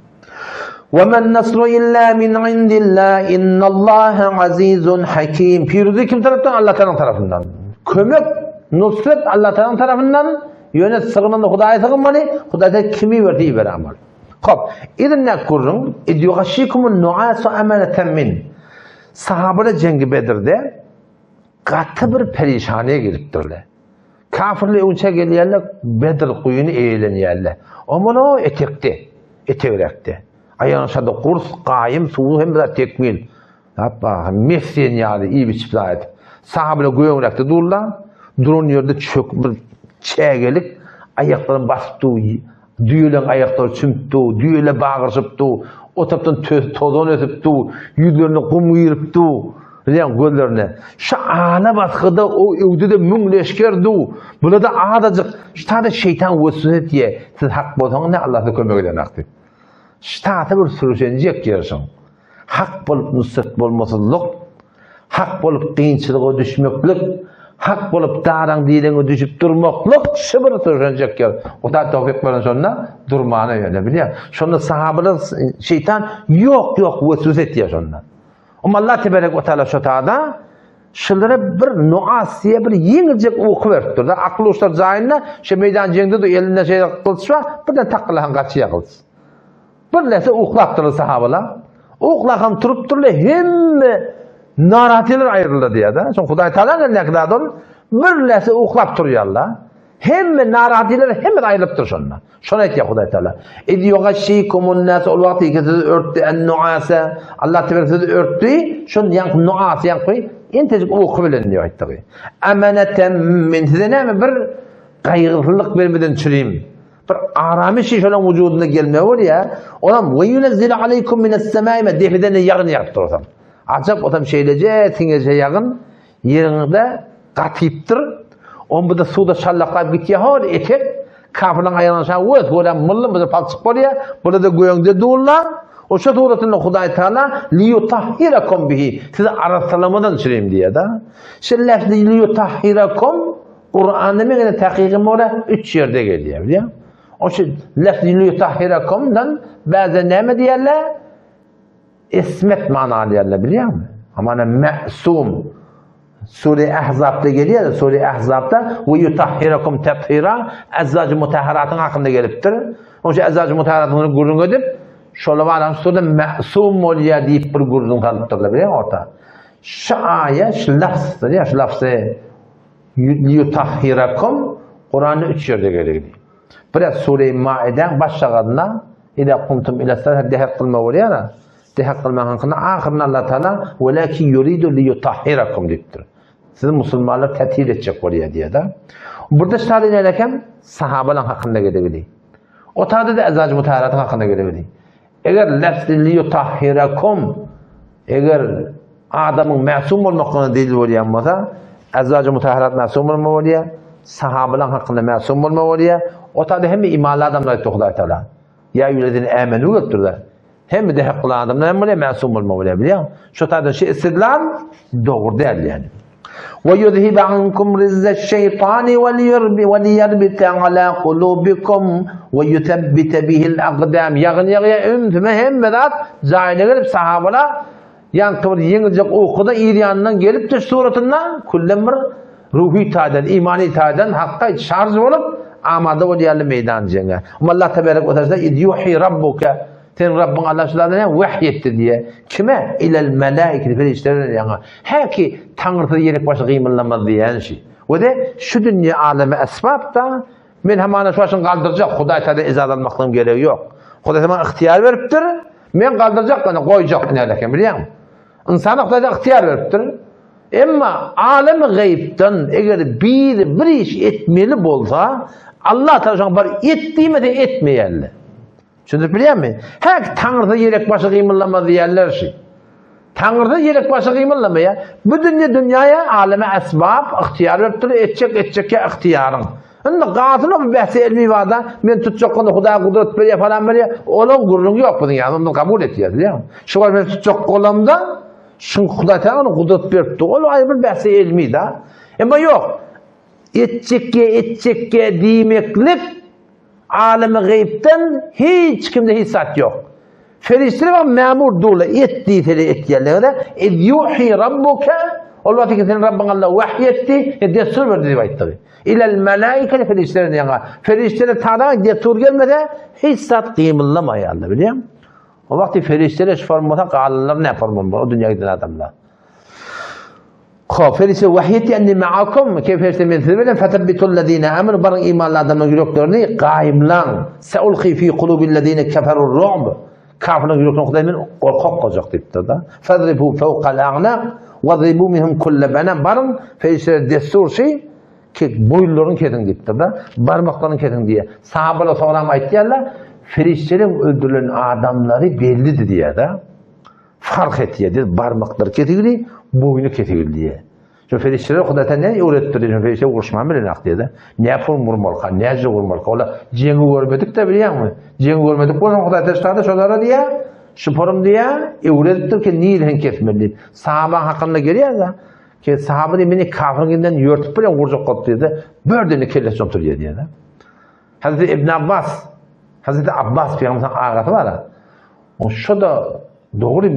Ve men nasru illa min indillah innallaha azizun hakim. Piruzi kim tarapdan? Allah Taala tarapyndan. Kömek, nusret Allah Taala tarapyndan. Ýöne sygynanda Hudaýa sygynmaly, Hudaý da kimi berdi beramaly. Hop, idin ne gürrüň? Id yughashikumun nuasu amanatan min. Sahabalar jengi Bedirde gaty bir perişaniýe giripdirler. Kafirler öňçä gelýärler, Bedr guýyny eýelenýärler. Omana etekde, etegräkde. Aýagyny şada gurs, gaýym, suwy hem zat tekmil. Hapba, mes diýen ýaly iýip-içip zat edip. Sahabalar göňräkde durlar. Duran ýerde çök bir çägelik aýaklaryny basyp dur, Düýeleň aýaklary çümüp dur, düýele bagyryşyp dur, o tarapdan tozan ösüp dur, ýüzlerine gum girip dur, bilýäň, gözlerine. Şu ala basgyda o öwde-de müň leşger dur, bular-da azajyk, şu taýda şeýtan weswese etýär, siz hak bolsaňyz ne Allah size kömek edenak diýip. Şu taýda bir sürüşenjek ýer şoň. Hak bolup nusrat bolmasyzlyk, hak bolup kynçylyga düşmeklik, Hak bolup daraň dileňe düşüp durmaklyk şu bir söýenjek ýer. Hudaý towfyk beren şonda durmana ýöne bilýär. Şonda sahabalar şeýtan ýok ýok weswese etýär şonda. Amma Allah teberek we taala şo tada şulara bir nuas diýe bir ýeňiljek uky beripdir da. Akyl uçlar jaýynda şu meýdan jeňde de elinde şeýle gylyç bar, birden takkylahan gaçýar gylyç. Bir näse uklapdyrlar sahabalar. Uklakam turupdyrlar, hemme narahatlylar aýryldy diýýär-de. Soň Hudaý Taala elindäki zat ol. Bir näse uklap turýarlar. Hemme narahatlylar hemme aýrylypdyr şonda. Şony aýtýar Hudaý Taala. Iz yugaşşikumun nas ol wagt ki sizi örtdi en-nuasa. Allah tebarek sizi örtdi. Şon ýaňky nuas ýaňky entejik uky bilen diýip aýtdygy. Amanatan min size näme bir gaýgysyzlyk bermeden çürim. Bir aramy şişeleň wujudynda gelmegi bolýar. Olam we yunezzilu aleykum mine's-semai me depeden ýagyn ýagyp dursam. Ajap otam şeýleje siňeje ýagyn ýeriňde gatypdyr. On bu da suwda şallaklap gitýär hol etek. Kafirleň aýagyna şa wes bolýar mylly bir palçyk bolýar. Bular da göňde durlar. Oşa suratynda Hudaý Taala liyutahhirakum bihi sizi arassalamadan çürim diýýär-de. Şeýle liyutahhirakum Kuranda meňe tahkygym görä üç ýerde gelýär, bilýär. O şu lafzi liyutahhirakumdan bäze näme diýerler? Ismet mana alýarlar, bilýärmi? Amana ma'sum. Sure Ahzabda gelýär, Sure Ahzabda we yutahhirakum tathira azwaj mutahharatyň hakynda gelipdir. Oň şu azwaj mutahharatyny gürrüň edip, şolar baran sure ma'sum bolýar diýip bir gürrüň salypdyrlar, bilýärmi orta. Şu aýa şu lafzdyr, ýa şu lafzy Liyutahhirakum Kuranda üç ýerde gerekli. Bir sure Maidäň baş şagasynda Ida kuntum ila salat dehek kylma bolýar. Dehek kylma hakynda ahyrynda Allah Taala welakin yuridu liyutahhirakum diýipdir. Sizi musulmanlar tätil etjek bolýar diýýär-de. Burada şada näme eken? Sahabalaryň hakynda gerekli. O tada da azaj mutahharatyň hakynda gerekli. Eger lefzi liyutahhirakum eger adamyň mäsum bolmaklygyna delil bolýan bolsa, azwaj-y mutahharat mäsum bolma bolýar, sahabalaryň hakynda mäsum bolma bolýar. O taýda hemme imanly adamlar aýtdy Hudaý Taala. Ýa eýýühellezine amenu diýipdir-de. Hemme de hak kylan adamlar hem bolýar, mäsum bolma bolýar, bilýäňmi? Şo taýda şu istidlal dogry däl ýani. Ve yuzhibe ankum rizzeş-şeytani ve liyarbite ala kulubikum ve yusebbite bihil akdam. Ýagyn ýagýa ünsüme hemme zat jaýyna gelip sahabalar ýaňky bir ýeňiljek ukuda ir ýanyndan gelip düş suratynda küllem bir ruhy taýdan, imany taýdan hakga şarj bolup amada bolýarly meýdan jeňe. Allah tebarek we taala iz yuhi rabbuka Sen Rabbiň Allah şulardan näme wehy etdi diýe. Kime? Ilel melaiketi perişdelere ýaňa. Häki Taňrysy ýerek başy gymyllamaz diýen şi. We de şu dünýe aleme esbapda men hamana şu başyny galdyrjak Hudaý taala ijazat almaklygyň geregi ýok. Hudaý maňa ygtyýar beripdir. Men galdyrjak ony goýjak näle eken bilýäňmi? Ynsana Hudaý ygtyýar beripdir. Emma alemi gaýypdan eger biri bir iş etmeli bolsa, Allah taala şoňa bar et diýmese etmeýärler. Düşündirip bilýärmi? Häk Taňrysy ýelek başy gymyllamaz diýýärler şi. Taňrysy ýelek başy gymyllamaýar. Bu dünýe dünýäýe aleme esbap ygtyýar beripdir, etjek etjekkä ygtyýaryň. Indi galsyn o bähsi elmi barda, men tutjak ony Hudaý gudrat berýär falan berýär, olaň gürrüňi ýok biziň ýa, ony kabul etýäs bilýäňmi? Şu wagt men tutjak bolamda, şuň Hudaý Taala ony gudrat beripdi. Ol aýry bir bähsi elmi da. Emma ýok. Etjekkä etjekkä diýmeklik Alemi gaýypdan hiç kimde hiç zat ýok. Ferişdeler hem mämur durlar, et diýseler etýärler. Ez yuhi rabbuka Ol wagt ki sen Rabbiň Allah wahy etdi, e, destur berdi diýip aýtdy. Ilel malaikati ferişdeler ýaňa. Ferişdeler tadan destur gelmese hiç zat gymyldamaýarlar, bilýäňmi? O wagt ferişdeler şu form bolsa galanlar ne form bolmaly o dünýä giden adamlar. Ho, ferişte wahy etdi enni ma'akum, ki ferişte men siz bilen fetebbitullezine amenu baryň imanly adamlaryň ýüreklerini gaýymlaň. Seulki fi kulubillezine keferur ru'b. Kafirleriň ýüreklerini Hudaý men gorkak goýjak diýipdir-de. Fadribu fawqal a'naq wadribu minhum kulle banan. Baryň ferişteler dessur şi ki boýunlaryny kesiň diýipdir-de. Barmaklaryny kesiň diýýär. Sahabalar soňram aýtýarlar, ferişteleriň öldürilen adamlary bellidi diýýär-de. Fark etýär, diýip barmaklary kesigli, boýny kesigli diýýär. Şu ferişteler Hudaý sen näme öwretdir diýip, ferişte uruşman bilen ak diýdi. Ne pul vurmalyka, näce vurmalyka? Ola jeňi görmedik de bilýäňmi? Jeňi görmedik bolsa Hudaý taşlady şolara diýýär. Şu porum diýýär, öwredipdir ki nireden kesmeli diýip. Sahaba hakynda gelýär-de. Ki sahaba diýip meni kafiriň elinden ýörtüp bilen gurjak bolup diýdi. Bördeni kellesi çomturýar diýdi. Hazreti Ibn Abbas, Hazreti Abbas peygamberin agasy bar. O şu da dogry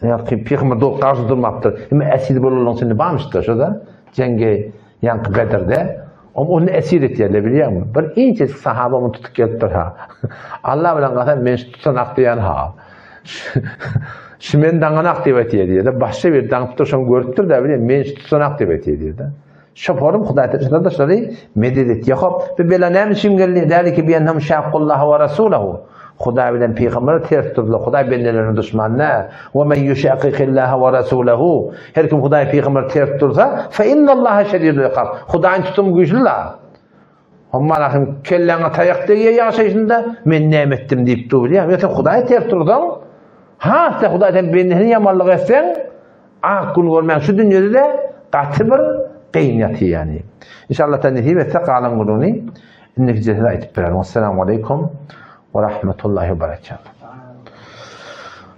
ýa peygamber dogry garşy durmapdyr. Hem esir bolanlaryň içinde barmyşdyr şu da. Jenge ýaňky Bedirde. O onu esir etýärler bilýärmi? Bir inçe sahaba onu tutup gelipdir ha. Allah bilen gasam men şu tutanak diýen ha. Şu men daňanak diýip aýtýar diýdi. Başga bir daňypdyr, şony görüpdir da bilýän, men şu tutanak diýip aýtýar diýdi. Şoforum Hudaý taşlady şolary medet etdi. Hop, bu bela näme üçin geldi? Zalike bi ennehum şaqqullaha we rasulahu. Hudaý bilen pygambere ters durdular. Hudaý bendeleriniň duşmany däl. We men yuşaqiqillaha we rasulahu. Her kim Hudaý pygambere ters dursa, fe innallaha şedidul iqab. Hudaýyň tutumy güýçli la. Hommalahym kelläňe taýak degýär ýaşaýşynda, men näme etdim diýip dur bilýär. Ýöne sen Hudaýa ters dursaň, has da Hudaý sen bendesine ýamanlyk etseň, ak gün görmän şu dünýede-de gaty bir gyn ýatyr ýani. Inşallah ta nesip etse galan gününi indiki jelsede aýdyp bererin. Wassalamu aleýkum we rahmetullahi we berekatuh.